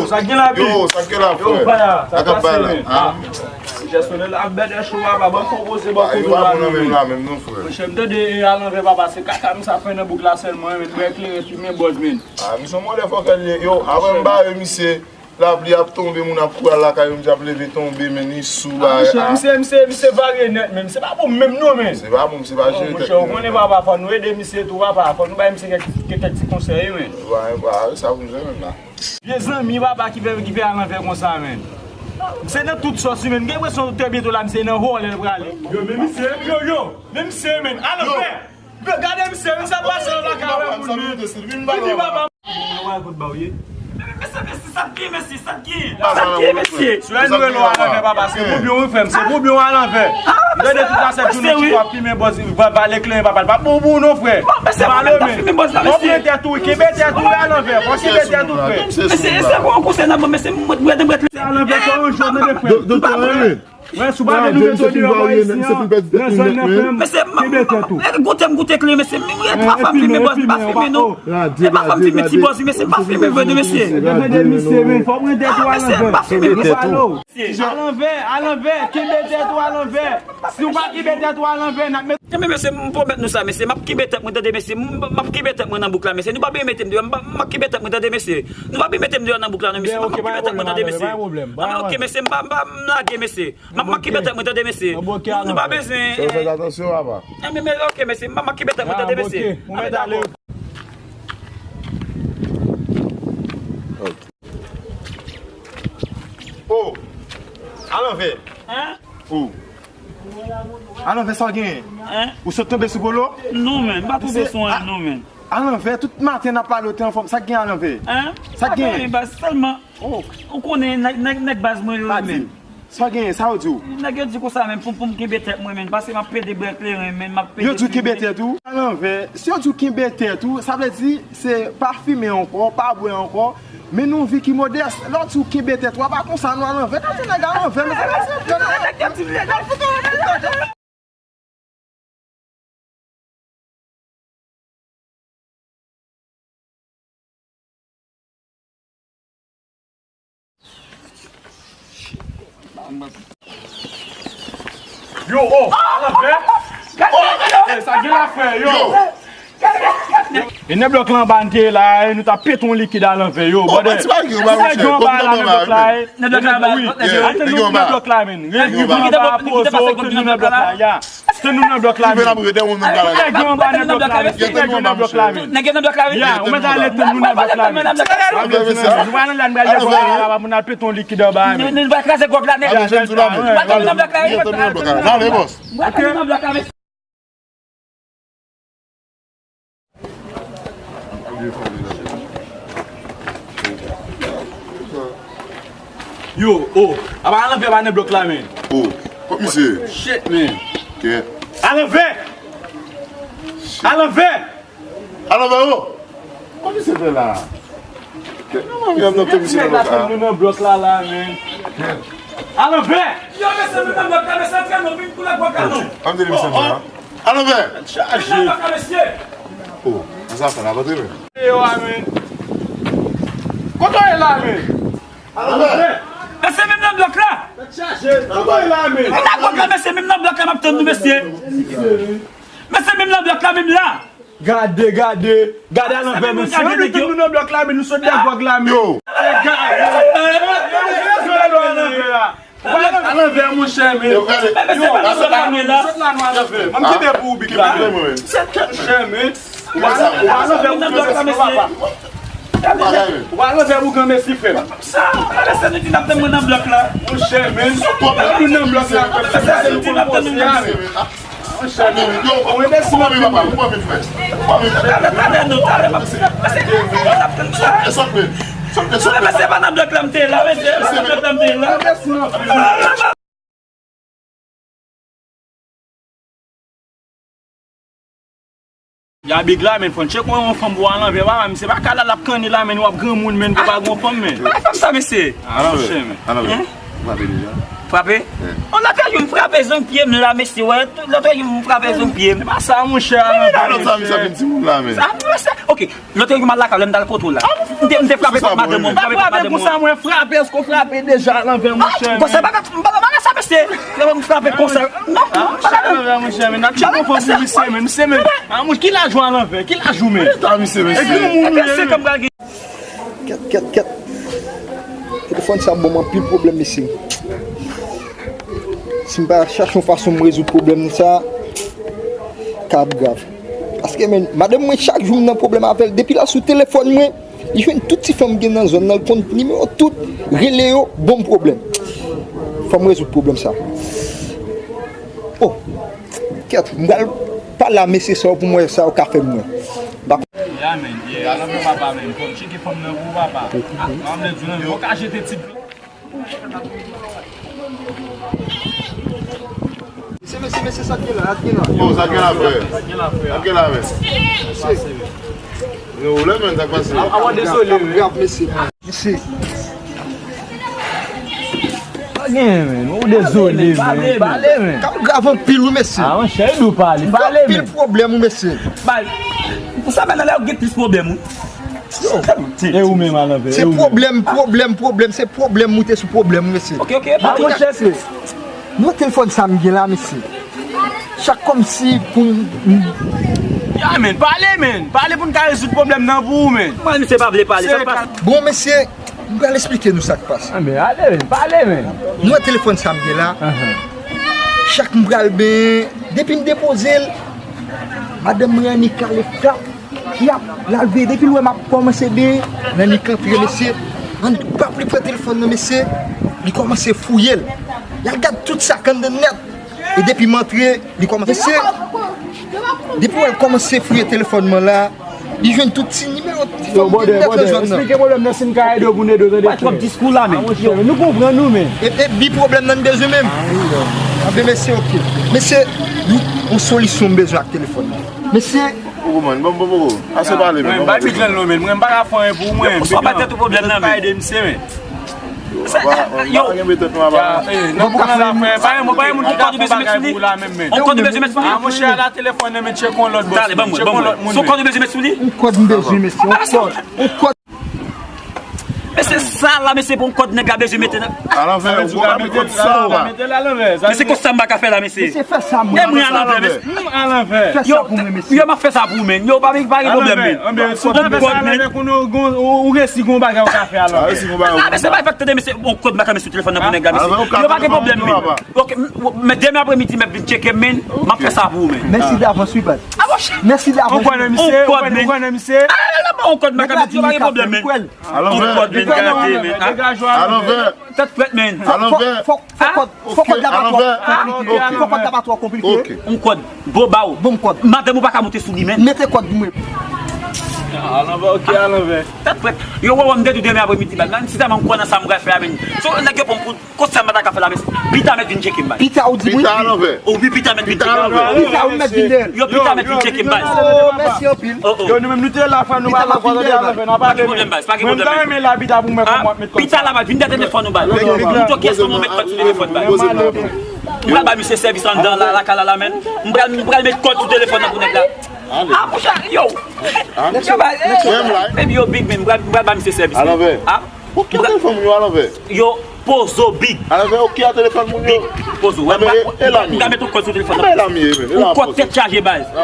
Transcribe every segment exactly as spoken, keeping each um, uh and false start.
Sa k gen la, pi? Yo, sa k gen la, frè? Yo, frè, sa k pase, men? Ah. Jèsonèl ap bèt cho, papa, ban fon poze, ban kote la, men. Yo, pa nan menm la, menm non, frè. Monchè, m tande, e, Alanvè, papa, se kaka misye ap fè nan bouk la sèlman, men, bwè kleren, fimen bòz, men. Ah, misye, yon mòdè fòkè l ye. Yo, apre m bare misye, lapli ap tonbe, moun ap kouri al lakay yo, misye ap leve tonbe, men, li sou, ah, bagay, monchè, ah. Misye, misye, misye varye nèt, men. Se pa bon menm, non, men. Se pa bon, misye pa jere tèt li, non. Monchè, ou konnen, papa, fò nou ede misye tou, papa. Fò nou bay misye kèk, kèk ti konsèy, wi, men. Wi, wi, sa pou m jwenn menm la. Vye zanmi papa ki fè, ki fè Alanvè konsa, men. Se nan tout sòs, men. M gen enpresyon trè byento la, misye nan vòlè l prale. Yo, men misye, yo, yo, men misye, men. Alanvè! Yo, gade misye, men, sa pase la, ka wè moun, men. Vini, papa. Yo, wè kout ba w ye. Men, men, men, sa k gen, mesye, sa k gen? Sa k gen, mesye? Sou lè nou rele w Alanvè, papa, se pou byen w, frè m, se pou byen w, Alanvè. M tande tout la sèt jounen ti w ap fimen bòz, va, vale kleren, papa, l pa bon pou ou non, frè. Bon, mesye, mwen menm ta fimen bòz la, mesye. Fò pran tèt ou, kenbe tèt ou, Alanvè. Fò kenbe tèt ou, frè. Mesye, se pou yon konsèy n ap ban, mesye, mwen, mwen, mwen, mwen, Alanvè, fò yon jou, tande, frè. Doktè, wè, si w pa vle nou mete w deyò bò isi an, nan zòn nan, frè m, kenbe tèt ou. Mesye, goute m, goute kleren, mesye, m, m, twa fwa m fimen bòz, m pa fimen non. E pa fwa m fimen ti bòz, mesye, m pa fimen vre non, mesye. Tande, mesye, men, fò pran tèt ou, Alanvè. Alanvè, Alanvè, kenbe tèt ou, Alanvè. Si w pa kenbe tèt ou, Alanvè, n ap met... Men, mesye, m pwomèt nou sa, mesye. M ap kenbe tèt mwen, tande, mesye. M, m ap kenbe tèt mwen nan bouk la, mesye. Nou pa bezwen mete m deyò. M pa, m ap kenbe tèt mwen, tande, mesye. Nou pa bezwen mete m deyò nan bouk la, non, mesye. M ap kenbe tèt mwen, tande, mesye. Non, men, ok, mesye, m pa, m pa, m lage, mesye. M ap, m ap kenbe tèt mwen, tande, mesye. Nou, nou pa bezwen, eh. Fè atansyon, papa. Eh, men, men, ok, mesye, m ap, m ap kenbe tèt mwen, tande, mesye. Ah, men, dakò. Oh, Alanvè. Hein? Oh. Alanvè, sa w genyen? Hein? Ou sot tonbe sou Polo? Non, men, m pa tonbe sou anyen, non, men. Alanvè, tout maten n ap pale w te anfòm. Sa k gen, Alanvè? Hein? Sa k gen? Anyen, baz, sèlman, ou konnen, nèg, nèg, nèg baz mwen yo, men. Sa w genyen, sa yo di w? Nèg yo di konsa, men, pou, pou m kenbe tèt mwen, men, paske m ap pede bwè kleren, men, m ap pede fimen. Yo di w kenbe tèt ou? Alanvè, si yo di w kenbe tèt ou, sa vle di, se pa fimen ankò, pa bwè ankò, mennen yon vi ki modès. Lè w di w kenbe tèt ou, a pa konsa non, Alanvè. Gade nèg Alanvè, men se pa sa. Nèg yo di m nèg Alanvè. Yo, oh, Alanvè. Oh, eh, sa gen la, frè, yo. E nan blòk la anba n te ye la, e nou t ap pete yon likid Alanvè, yo, brother. Ti bagay yo, ba, monchè. Nèg blòk la anba, nèg blòk la, eh. Nèg blòk la anba, wi. Atann nou nan blòk la, men. Nèg blòk la anba, poze w, tann nou nan blòk la, ya. Tann nou nan blòk la, men. Nèg yo anba nan blòk la, men. Nèg yo nan blòk la, men. Ya, ou mèt ale tann nou nan blòk la, men. Nou pa nan la, nou pral fè bagay la, moun al pete yon likid anba, men. Nou va kraze gwòg la, nèg. Nou va tann nou nan blòk la, men. Nou va tann nou nan blòk la, men. Yo, oh, apa Alanvè pa nan blòk la, men? Oh, kot misye? Shit, men. Kèt. Alanvè! Alanvè! Alanvè, oh! Kot misye fè la? Kèt, non, non, non, non, kot misye nan blòk la? Tann nou nan blòk la, la, men. Kèt. Alanvè! Yo, mesye, nou nan blòk la, mesye, antre non, vin pou nan blòk la, non. Antre, mesye, nan la. Alanvè! Chaje. Oh, sa fè la, pa trè byen. Yo, amen. Kote w ye la, men? Alanvè! Mesye, menm nan blòk la. Chaje. Kote w ye la, men? Menm nan blòk la, mesye, menm nan blòk la, m ap tann nou, mesye. Mesye, menm nan blòk la, menm la. Gade, gade, gade Alanvè, mesye. Yo, nou tann nou nan blòk la, men nou sot dèyè gwòg la, men. Yo. Alanvè, monchè, men. Yo, gade. Yo, sot la, men, la. Sot la, nou Alanvè. Mwen, m kenbe pou ou, big la, men. Monchè, men. Ou Alanvè, ou Alanvè, ou Alanvè, ou granmesi, frè m. Sa, mesye, nou di n ap tann mwen nan blòk la. Monchè, men. Nou nan blòk la, frè m. Mesye, nou di n ap tann mwen nan blòk la. Monchè, men, yo, ou enbesil anpil, men. Talè, talè, nou, talè, m ap, mesye, nou ap tann sa. Mesye, pa nan blòk la m te la, mesye, pa nan blòk la m te la. Ya big la, men, fò n tcheke yon fanm pou Alanvè, papa, misye pa ka la, l ap kanni la, men, w ap granmoun, men, pou pa gon fanm, men. Pa fanm sa, mesye. Alanvè. Monchè, men. Alanvè. Frape deja. Frape? Wi. On lòt jou m frape zong pye m la, mesye, wè. Lòt jou m frape zong pye m. Se pa sa, monchè, Alanvè, lòt sa, misye vin timoun la, men. Sa, monchè. Ok. Lòt jou m al lakay, lè m t al kote w la. M te, m te frape kont madanm mwen, m frape kont madanm mwen. Frape konsa, mwen frape, èske w frape deja alanvè, monchè? Konsa, bagay, bagay, bagay sa, mesye. Frape, m frape konsa. Non, bagay alanvè, monchè, men n ap tcheke fòm pou misye, men misye, men. Ah, mwen, ki laj ou alanvè? Ki laj ou, men? Eta misye, mesye. E granmoun ou ye, men. Kèt, kèt, kèt. Telefòn sa ban m anpil pwoblèm, mesye. Si m pa chache yon fason m rezoud pwoblèm sa, ka ap grav. Paske, men, madanm mwen, chak jou m nan pwoblèm avè l. Depi l al sou telefòn mwen, li jwenn tout ti fanm gen nan zòn nan, l konn nimewo tout, rele yo, ban m pwoblèm. Fò m rezoud pwoblèm sa. Oh, kèt, m pral pale a mesye sa yo pou m wè sa yo ka fè m wè. M pa konn. Ya, men, ye, alanvè papa, men. Fò m tcheke fanm nan pou ou, papa. Ah, m vle di, non, yo ka jete ti. Mesye, mesye, mesye, sa k gen la, sa k gen la. Yo, sa k gen la, frè? Sa k gen la, frè? Sa k gen la, men? Mesye. Yo, ou lè, men, sa k pase? A, a, dezole, men. Grav, mesye. Mesye. Pa gen, men. Ou dezole, men. Pale, men. Pale, men. Ka m grav anpil, wi, mesye. Ah, monchè, e dou pale. Pale, men. Anpil pwoblèm, wi, mesye. Bay. Pou sa, men, nan lè yo gen plis pwoblèm, wi. Yo, e ou menm alanvè, e ou menm. Se pwoblèm, pwoblèm, pwoblèm, se pwoblèm moute sou pwoblèm, mesye. Ok, ok, pa monchè, se. Nou telefòn sa m gen la, mesye. Chak kòmsi pou m. Ya, men, pale, men. Pale pou n ka rezoud pwoblèm nan pou ou, men. Mwen, misye pa vle pale, sa k pase? Bon, mesye, m pral esplike nou sa k pase. Ah, men, ale, men, pale, men. Nou wè telefòn sa m gen la. Chak m pral benyen, depi m depoze l, madanm mwen annik kale frap. L ap, l al veye, depi l wè m ap kòmanse benyen, l annik antre, mesye. Annik pa pli pran telefòn nan, mesye. Li kòmanse fouye l. L al gad tout sa k anndan nèt. E depi m antre, li kòmanse, mesye, depi w wè l kòmanse fouye telefòn mwen la, li jwenn tout ti nimewo ti fanm ki nèt nan zòn nan. Esplike pwoblèm nan si n ka ede w pou n ede w, tande. Pa twòp diskou la, men. Ah, monchè, nou konprann nou, men. E, e bi pwoblèm nan n bezwen menm. Anben, mesye, ok. Mesye, yon solisyon m bezwen ak telefòn nan. Mesye, Poko, man. Bon, bon, poko. Ase pale, men. Mwen, bay big lan non, men. Mwen, m pa ka fè anyen pou ou, mwen. Yo, sa pa tèt ou pwoblèm nan, men. Pa ede misye, men. Yo, pa gen tèt nou aba. Non, poko nan zafè. Pa gen moun, pa gen moun ki kòd ou bezwen met sou li. On kòd ou bezwen met sou li. Ah, monchè, ala telefòn nan, men, tcheke yon lòt bòs. Talè, ban mwen, ban mwen. Se yon kòd ou bezwen met sou li. On kòd m bezwen, mesye. On kòd. On kòd. Mesye, sa la, mesye, pou yon kòd nèg la bezwen mete nan. Alanvè, ou pa mete kòd sa la. Mesye, konsa m pa ka fè la, mesye. Mesye, fè sa, mwen. E mwen alanvè, mesye. Alanvè. Fè sa pou mwen, mesye. Yo, m ap fè sa pou ou, men. Yo, pa, pa gen pwoblèm, men. Ou resi gon bagay ou ka fè alanvè. Ah, mesye, pa fè tande, mesye. Yon kòd m pa ka met sou telefòn nan pou nèg la, mesye. Yo, pa gen pwoblèm, men. Ok, men demen apremidi, m ap vin tcheke, men. M ap fè sa pou ou, men. Mèsi davans, wi, baz. Mèsi davans. Ou konnen misye, ou konnen misye. Ah, la, la, la, on kòd m pa ka met, yo, pa gen pwoblèm, men. Alanvè. On kòd, men, gade, men, ah. Alanvè. Tèt frèt, men. Fò, fò, fò, fò kòd, fò kòd la pa twò konplike. Fò kòd la pa twò konplike. Ok. On kòd, bon, ba w. Bon kòd. Madanm ou pa ka monte sou li, men. Mete kòd pou mwen. Alanvè, ok, alanvè. Tèt frèt. Yo, wè, wè, m te di demen apremidi, baz. Men si tèlman m kwè nan sa m pral fè a, men. So, nèg yo pran m pou, konsa m pa ta ka fè la, men. Pita mèt vin tcheke m, baz. Pita ou di mwen? Pita alanvè. O wi, pita mèt vin tcheke m, baz. Pita ou mèt vin dèyè l. Yo, pita mèt vin tcheke m, baz. Oh, oh. Mèsi anpil. Yo, nou menm nou te la, frè, nou pa la, frè, nou te alanvè, nou pa pale, men. Mwen, m ta renmen la pita pou mwen, kòman m ap met kòd. Pita la, baz, vin dèyè telefòn ou, baz. Moutre kiyès kòman w met kòd sou telefòn, baz. M pral ba misye sèvis anndan la, lakay la, la, men. M pral, m pral met kòd sou telefòn nan pou nèg la. Ah, monchè, yo. Yo, baz, eh, baby, yo, big, men, m pral, m pral ba misye sèvis, men. Alanvè. Ah. Ou ki telefòn yo alanvè? Yo, pozo big. Alanvè, ou ki a telefòn moun yo? Big, pozo. Wè, m ka met yon kòd sou telefòn nan. E la m ye, men. Yon kòd tèt chaje, baz. Yo,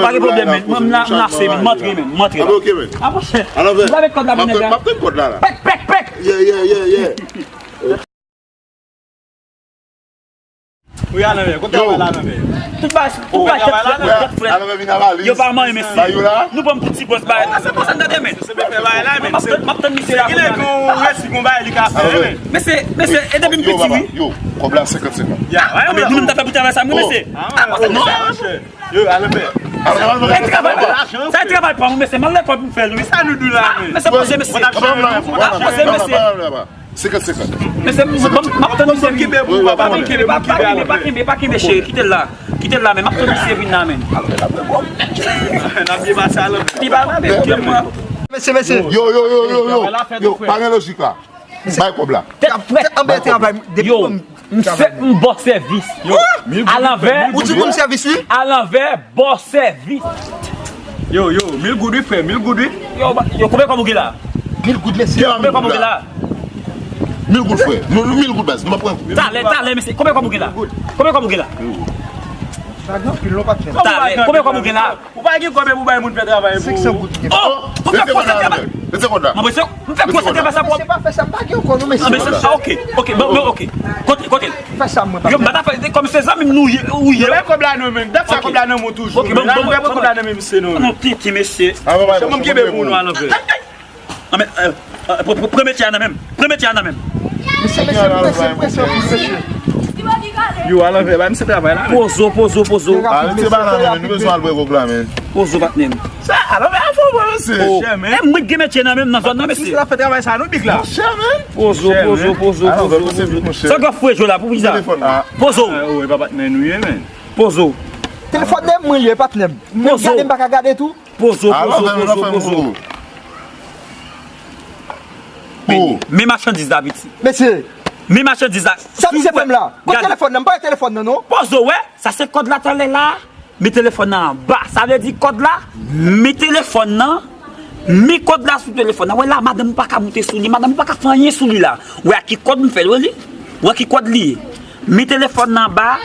pa gen pwoblèm, men. Mwen, m la, m lase, men. M antre, men. M antre. Ah, ok, men. Ah, monchè. Alanvè. M ap met kòd la pou nèg la. M ap tann kòd la, la. Pèk, pèk, pèk. Yeah, yeah, yeah, yeah. Wi, alanvè. Kote travay la, alanvè? Tout bagay, tout bagay, tèt frèt, tèt frèt. Alanvè vin avali. Yo pa manyen, mesye. Ba yo la. Nou pran pou ti bòs bagay. Sa se konsa n tande, men. Se byen fè bagay la, men. M ap tann, m ap tann misye la. Gen lè gen yon resi, gon bagay li ka fè, men. Mesye, mesye, e depi m piti, wi. Yo, kòb la senkant senkant. Ya, wè, nou menm ta fè pou travay sa, wi, mesye. Ah, non, monchè. Yo, alanvè. Sa e travay pa m, mesye. M al lekòl pou m fè l, wi. Sa nou di la, men? Mesye, poze, mesye. Poze, mesye. Senkant senkant. Mesye, m ap tann misye vin. Pa kenbe, pa kenbe, pa kenbe, cheri. Kite l la. Kite l la, men. M ap tann misye vin la, men. N ap byen pase alanvè. Li pa alanvè, men. Mesye, mesye. Yo, yo, yo, yo, yo. Yo, pa gen lojik la. Bay kòb la. Tèt frèt. Tèt anba travay. Depi yo, m fè, m ba w sèvis. Yo, alanvè. Ou di pou m sèvis, wi. Alanvè, ba w sèvis. Yo, yo, mil goud, wi, frè, mil goud, wi. Yo, yo, konbyen kòb ou gen la? Mil goud, mesye. Konbyen kòb ou gen la? Mil goud, frè. Nou, nou, mil goud, baz. Nou pa pran. Talè, talè, mesye. Konbyen kòb ou gen la? Konbyen kòb ou gen la? Talè, konbyen kòb ou gen la? Ou pa gen kòb pou bay moun fè travay pou ou. Senk san goud. Oh, ou fè kòb sa travay. Mwen, mesye, m fè kòb sa travay sa pou. Mesye pa fè sa, m pa gen kòb non, mesye. Ah, mesye, ah, ok, ok, bon, bon, ok. Kote, kote. Fè sa mwen pa. Yo, m pa ta fè, kòm se zanmi m nou ye, ou ye. Bay kòb la non, men. Dat sa kòb la nan men w toujou. Ok, bon, bon, bon, kòb la nan men misye non. Non, tenten, mesye. Se mwen ki kenbe pou nou a lanvè. Ah, men, euh, euh, pre-, pre-, premye tya nan menm. Premye tya nan menm. Mesye, mesye, mesye, mesye, mesye. Yo, a lanvè, ba, misye travay la. Pozo, pozo, pozo. Ah, mesye, ba nan menm, nou bezwen al bwè gwòg la, men. Pozo, patnè m. Sa, a lanvè, a fò, mesye. Oh. Chè, men. E mwen gen metye nan menm nan zòn nan, mesye. Misye la fè travay sa, nou big la. Chè, men. Pozo, pozo, pozo, pozo, pozo. Sa gwa fwe jo la, pou pizza. Telefòn la. Pozo. Ah, oh, e pa patnè nou ye, men. Pozo. Telefòn nan mwen ye, patnè m. Pozo. Gade, m pa ka gade tou. Pozo, pozo, pozo, pozo. Men, men machandiz la, piti. Mesye. Men machandiz la. Sa misye fè m la? Kot telefòn nan? M pa wè telefòn nan, non. Pozo, wè. Sa se kòd la talè la. Men telefòn nan anba. Sa vle di kòd la. Men telefòn nan. Men kòd la sou telefòn nan. Wè la, madanm ou pa ka moute sou li. Madanm ou pa ka fè anyen sou li la. Wè a ki kòd m fè l, wè li. Wè ki kòd li ye. Men telefòn nan anba.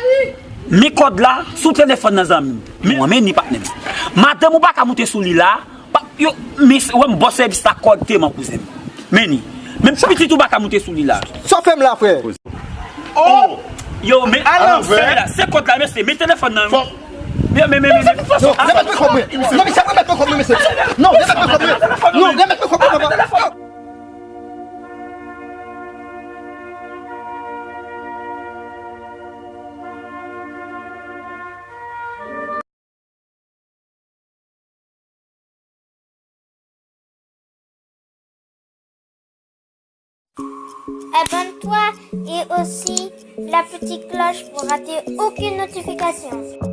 Men kòd la sou telefòn nan, zanmi m. Men, men ni patnè m. Madanm ou pa ka moute sou li la. Pa, yo, men, wè m ba w sèvis la kòrèkteman, kouzen m. Men ni. Menm pitit ou pa ka moute sou li la. Sa w fè m la, frè? Oh! Yo, men, a lanvè la, se kòd la, mesye, men telefòn nan. Men, men, men, men, men. Non, remèt mwen kòb mwen. Non, mesye, remèt mwen kòb mwen, mesye. Non, remèt mwen kòb mwen. Non, remèt mwen kòb mwen, papa. Abonne-toi et aussi la petite cloche pour rater aucune notification.